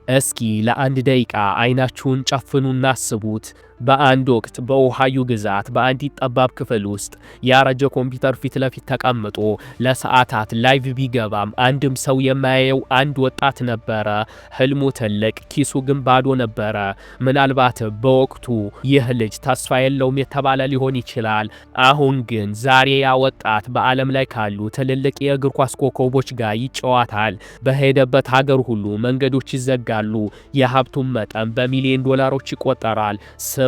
እስኪ ለአንድ ደቂቃ አይናችሁን ጨፍኑና አስቡት። በአንድ ወቅት በኦሃዮ ግዛት በአንዲት ጠባብ ክፍል ውስጥ ያረጀ ኮምፒውተር ፊት ለፊት ተቀምጦ ለሰዓታት live ቢገባም አንድም ሰው የማያየው አንድ ወጣት ነበረ። ህልሙ ትልቅ፣ ኪሱ ግን ባዶ ነበረ። ምናልባት በወቅቱ ይህ ልጅ ተስፋ የለውም የተባለ ሊሆን ይችላል። አሁን ግን ዛሬ ያ ወጣት በዓለም ላይ ካሉ ትልልቅ የእግር ኳስ ኮከቦች ጋር ይጫወታል። በሄደበት ሀገር ሁሉ መንገዶች ይዘጋሉ። የሀብቱን መጠን በሚሊዮን ዶላሮች ይቆጠራል።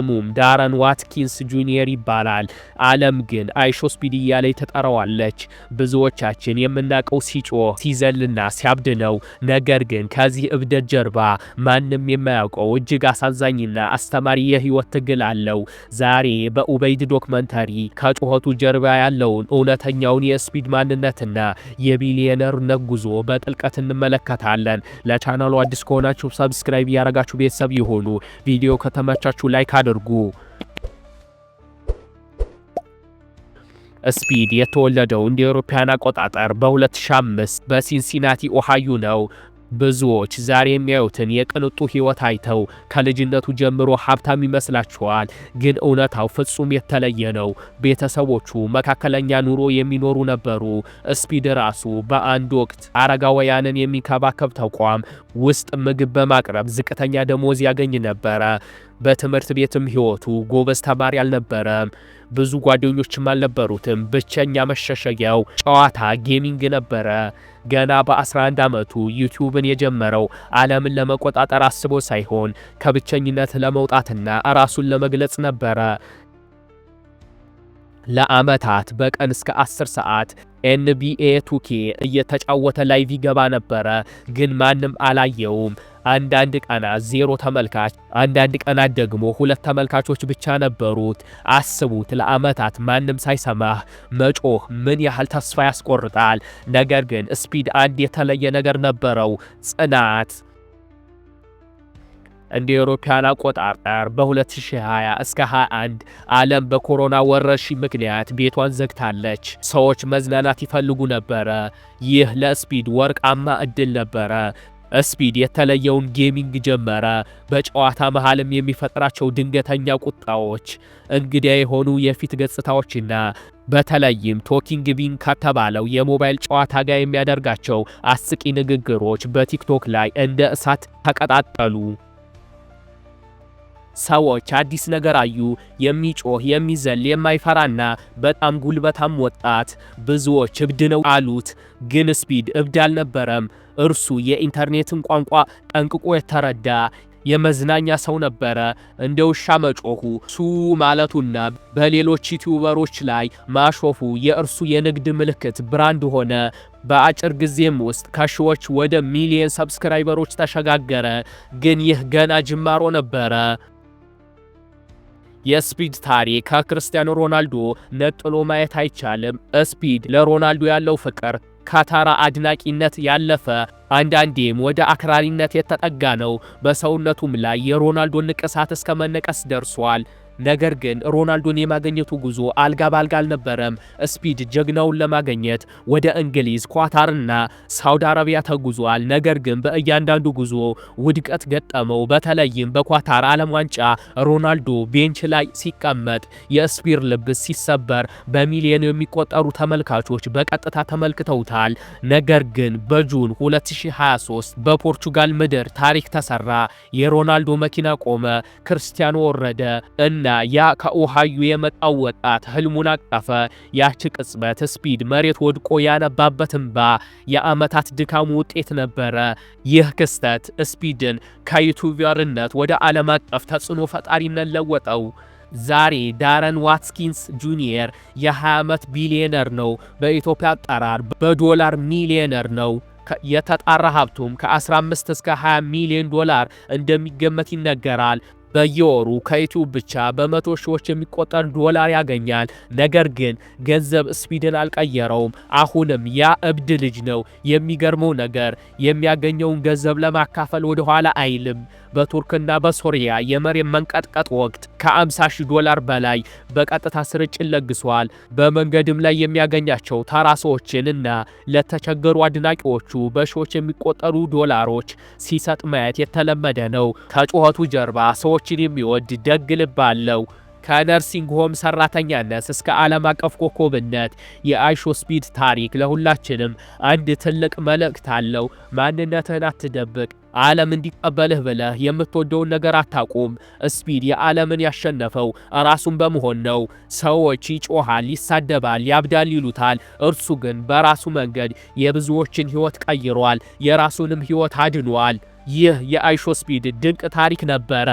ስሙም ዳረን ዋትኪንስ ጁኒየር ይባላል። ዓለም ግን አይሾ ስፒድ እያለች ትጠራዋለች። ብዙዎቻችን የምናውቀው ሲጮህ፣ ሲዘልና ሲያብድ ነው። ነገር ግን ከዚህ እብደት ጀርባ ማንም የማያውቀው እጅግ አሳዛኝና አስተማሪ የህይወት ትግል አለው። ዛሬ በኡበይድ ዶክመንተሪ ከጩኸቱ ጀርባ ያለውን እውነተኛውን የስፒድ ማንነትና የቢሊየነርነት ጉዞ በጥልቀት እንመለከታለን። ለቻናሉ አዲስ ከሆናችሁ subscribe እያረጋችሁ ቤተሰብ ይሁኑ። ቪዲዮ ከተመቻችሁ like አድርጉ። ስፒድ የተወለደው እንደ አውሮፓውያን አቆጣጠር በ2005 በሲንሲናቲ ኦሃዮ ነው። ብዙዎች ዛሬ የሚያዩትን የቅንጡ ህይወት አይተው ከልጅነቱ ጀምሮ ሀብታም ይመስላቸዋል። ግን እውነታው ፍጹም የተለየ ነው። ቤተሰቦቹ መካከለኛ ኑሮ የሚኖሩ ነበሩ። ስፒድ ራሱ በአንድ ወቅት አረጋውያንን የሚንከባከብ ተቋም ውስጥ ምግብ በማቅረብ ዝቅተኛ ደሞዝ ያገኝ ነበረ። በትምህርት ቤትም ህይወቱ ጎበዝ ተማሪ አልነበረም። ብዙ ጓደኞችም አልነበሩትም። ብቸኛ መሸሸጊያው ጨዋታ gaming ነበረ። ገና በ11 ዓመቱ ዩቲዩብን የጀመረው ዓለምን ለመቆጣጠር አስቦ ሳይሆን ከብቸኝነት ለመውጣትና ራሱን ለመግለጽ ነበረ። ለዓመታት በቀን እስከ 10 ሰዓት NBA 2K እየተጫወተ live ይገባ ነበረ፣ ግን ማንም አላየውም። አንዳንድ ቀናት 0 ተመልካች፣ አንዳንድ ቀናት ደግሞ ሁለት ተመልካቾች ብቻ ነበሩት። አስቡት፣ ለዓመታት ማንም ሳይሰማህ መጮህ ምን ያህል ተስፋ ያስቆርጣል። ነገር ግን ስፒድ አንድ የተለየ ነገር ነበረው፣ ጽናት። እንደ አውሮፓውያን አቆጣጠር በ2020 እስከ 21 ዓለም በኮሮና ወረርሽኝ ምክንያት ቤቷን ዘግታለች። ሰዎች መዝናናት ይፈልጉ ነበረ። ይህ ለስፒድ ወርቃማ እድል ነበረ። ስፒድ የተለየውን gaming ጀመረ። በጨዋታ መሃልም የሚፈጥራቸው ድንገተኛ ቁጣዎች፣ እንግዳ የሆኑ የፊት ገጽታዎችና በተለይም Talking Bean ከተባለው የሞባይል ጨዋታ ጋር የሚያደርጋቸው አስቂኝ ንግግሮች በቲክቶክ ላይ እንደ እሳት ተቀጣጠሉ። ሰዎች አዲስ ነገር አዩ። የሚጮህ፣ የሚዘል፣ የማይፈራና በጣም ጉልበታም ወጣት። ብዙዎች እብድ ነው አሉት። ግን ስፒድ እብድ አልነበረም። እርሱ የኢንተርኔትን ቋንቋ ጠንቅቆ የተረዳ የመዝናኛ ሰው ነበረ። እንደ ውሻ መጮሁ፣ ሱ ማለቱና በሌሎች ዩቲዩበሮች ላይ ማሾፉ የእርሱ የንግድ ምልክት brand ሆነ። በአጭር ጊዜም ውስጥ ከሺዎች ወደ ሚሊየን subscriber ኦች ተሸጋገረ። ግን ይህ ገና ጅማሮ ነበረ። የስፒድ ታሪክ ከክርስቲያኖ ሮናልዶ ነጥሎ ማየት አይቻልም። ስፒድ ለሮናልዶ ያለው ፍቅር ከተራ አድናቂነት ያለፈ፣ አንዳንዴም ወደ አክራሪነት የተጠጋ ነው። በሰውነቱም ላይ የሮናልዶ ንቅሳት እስከ መነቀስ ደርሷል። ነገር ግን ሮናልዶን የማግኘቱ ጉዞ አልጋ ባልጋ አልነበረም። ስፒድ ጀግናውን ለማግኘት ወደ እንግሊዝ፣ ኳታርና ሳውዲ አረቢያ ተጉዟል። ነገር ግን በእያንዳንዱ ጉዞ ውድቀት ገጠመው። በተለይም በኳታር ዓለም ዋንጫ ሮናልዶ bench ላይ ሲቀመጥ የስፒድ ልብ ሲሰበር በሚሊዮን የሚቆጠሩ ተመልካቾች በቀጥታ ተመልክተውታል። ነገር ግን በ June 2023 በፖርቹጋል ምድር ታሪክ ተሰራ። የሮናልዶ መኪና ቆመ፣ ክርስቲያኖ ወረደ እና ያ ከኦሃዮ የመጣው ወጣት ህልሙን አቀፈ። ያቺ ቅጽበት ስፒድ መሬት ወድቆ ያነባበት እንባ የዓመታት ድካሙ ውጤት ነበረ። ይህ ክስተት ስፒድን ከ YouTuber ነት ወደ ዓለም አቀፍ ተጽዕኖ ፈጣሪነት ለወጠው። ዛሬ ዳረን ዋትኪንስ ጁኒየር የ20 ዓመት ቢሊዮነር ነው። በኢትዮጵያ አጠራር በዶላር ሚሊዮነር ነው። የተጣራ ሀብቱም ከ15 እስከ 20 ሚሊዮን ዶላር እንደሚገመት ይነገራል። በየወሩ ከዩቲዩብ ብቻ በመቶ ሺዎች የሚቆጠር ዶላር ያገኛል። ነገር ግን ገንዘብ ስፒድን አልቀየረውም። አሁንም ያ እብድ ልጅ ነው። የሚገርመው ነገር የሚያገኘውን ገንዘብ ለማካፈል ወደ ኋላ አይልም። በቱርክና በሶሪያ የመሬት መንቀጥቀጥ ወቅት ከ50 ሺህ ዶላር በላይ በቀጥታ ስርጭት ለግሷል። በመንገድም ላይ የሚያገኛቸው ተራ ሰዎችን እና ለተቸገሩ አድናቂዎቹ በሺዎች የሚቆጠሩ ዶላሮች ሲሰጥ ማየት የተለመደ ነው። ከጩኸቱ ጀርባ ሰዎችን የሚወድ ደግ ልብ አለው። ከ nursing home ሰራተኛነት እስከ ዓለም አቀፍ ኮከብነት የአይሾ ስፒድ ታሪክ ለሁላችንም አንድ ትልቅ መልእክት አለው። ማንነትህን አትደብቅ። ዓለም እንዲቀበልህ ብለህ የምትወደውን ነገር አታቁም። ስፒድ የዓለምን ያሸነፈው ራሱን በመሆን ነው። ሰዎች ይጮሃል፣ ይሳደባል፣ ያብዳል ይሉታል። እርሱ ግን በራሱ መንገድ የብዙዎችን ሕይወት ቀይሯል፣ የራሱንም ሕይወት አድኗል። ይህ የአይሾ ስፒድ ድንቅ ታሪክ ነበረ።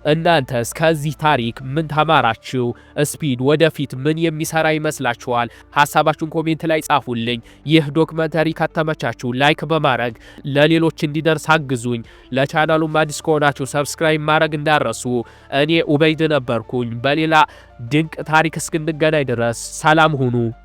እናንተስ ከዚህ ታሪክ ምን ተማራችሁ? ስፒድ ወደፊት ምን የሚሰራ ይመስላችኋል? ሀሳባችሁን comment ላይ ጻፉልኝ። ይህ documentary ከተመቻችሁ like በማድረግ ለሌሎች እንዲደርስ አግዙኝ። ለቻናሉም አዲስ ከሆናችሁ subscribe ማድረግ እንዳትረሱ። እኔ ኡበይድ ነበርኩኝ። በሌላ ድንቅ ታሪክ እስክንገናኝ ድረስ ሰላም ሁኑ።